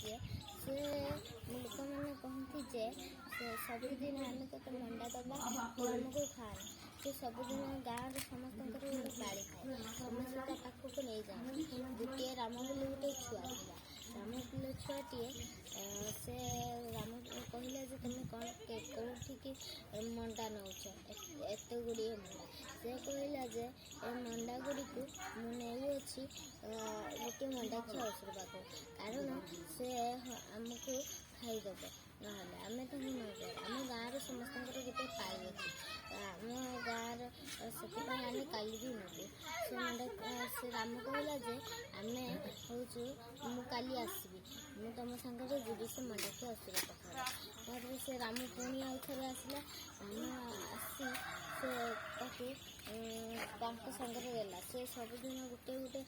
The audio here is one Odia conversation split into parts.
ଯେ ସେ ଲୋକମାନେ କହନ୍ତି ଯେ ସେ ସବୁଦିନ ଆମେ ତୋତେ ମଣ୍ଡା ଦେବା, ତୁ ଆମକୁ ଖାଆନା। ସେ ସବୁଦିନ ଗାଁର ସମସ୍ତଙ୍କର ଗୋଟେ ପାଳି ଥାଏ, ସମସ୍ତେ ତା ପାଖକୁ ନେଇଯାଆନ୍ତି। ଗୋଟିଏ ରାମ ବୋଲି ଗୋଟେ ଛୁଆ ଥିଲା। ରାମ ବୋଲି ଛୁଆଟିଏ, ସେ ରାମ କହିଲା ଯେ ତୁମେ କ'ଣ କେଉଁଠିକି ମଣ୍ଡା ନେଉଛ, ଏତେ ଗୁଡ଼ିଏ ମଣ୍ଡା? ସେ କହିଲା ଯେ ଏ ମଣ୍ଡା ଗୁଡ଼ିକୁ ମୁଁ ନେଉଅଛି ଗୋଟିଏ ମଣ୍ଡାଖିଆ ଅସୁର ପାଖକୁ, କାରଣ ସେ ଆମକୁ ଖାଇଦେବ, ନହେଲେ ଆମେ ତାକୁ ନେଉଛୁ। ଆମ ଗାଁର ସମସ୍ତଙ୍କର ଗୋଟେ ପାଳି ଅଛି, ଆମ ଗାଁର, ସେଥିପାଇଁ ଆମେ କାଲି ବି ନେବୁ। ସେ ମଣ୍ଡା, ସେ ରାମ କହିଲା ଯେ ଆମେ ହେଉଛୁ, ମୁଁ କାଲି ଆସିବି, ମୁଁ ତମ ସାଙ୍ଗରେ ଯିବି ସେ ମଣ୍ଡାଖିଆ ଅସୁର ପାଖରେ। ତାପରେ ସେ ରାମ ପୁଣି ଆଉ ଥରେ ଆସିଲା। ରାମ ଆସି ସେ ତାକୁ ତାଙ୍କ ସାଙ୍ଗରେ ଗଲା। ସେ ସବୁଦିନ ଗୋଟେ ଗୋଟେ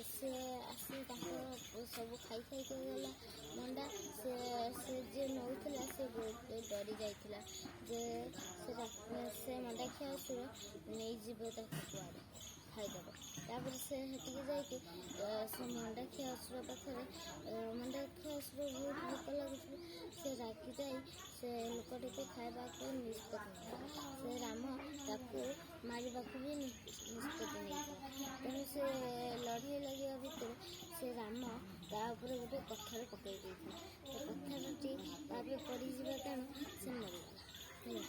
ସେ ଆସି ତାଙ୍କ ସବୁ ଖାଇ ଖାଇକି ଗଲା ମଣ୍ଡା। ସେ ଯିଏ ନେଉଥିଲା, ସେ ବହୁତ ଡରି ଯାଇଥିଲା ଯେ ସେ ମଣ୍ଡାଖିଆ ଅସୁର ନେଇଯିବ ତାକୁ କୁଆଡ଼େ, ଖାଇଦେବ। ତାପରେ ସେ ସେଠିକି ଯାଇକି ସେ ମଣ୍ଡାଖିଆ ଅସୁର ପାଖରେ, ମଣ୍ଡାଖିଆ ଅସୁର ବହୁତ ଭୋକ ଲାଗୁଥିଲା, ସେ ରାଗି ଯାଇ ସେ ଲୋକଟିକୁ ଖାଇବାକୁ ନିଷ୍ପତ୍ତି ନେଲା। ସେ ରାମ ତାକୁ ମାରିବାକୁ ବି ନିଷ୍ପତ୍ତି ନେଇଥିଲା। ତେଣୁ ସେ ଲଢ଼େଇ ଲାଗିବା ଭିତରେ ସେ ରାମ ତା ଉପରେ ଗୋଟେ ପଥର ପକାଇ ଦେଇଥିଲା। ସେ ପଥରଟି ତା ଉପରେ ପଡ଼ିଯିବା ତେଣୁ ସେ ମରିଗଲା। ହେଲା।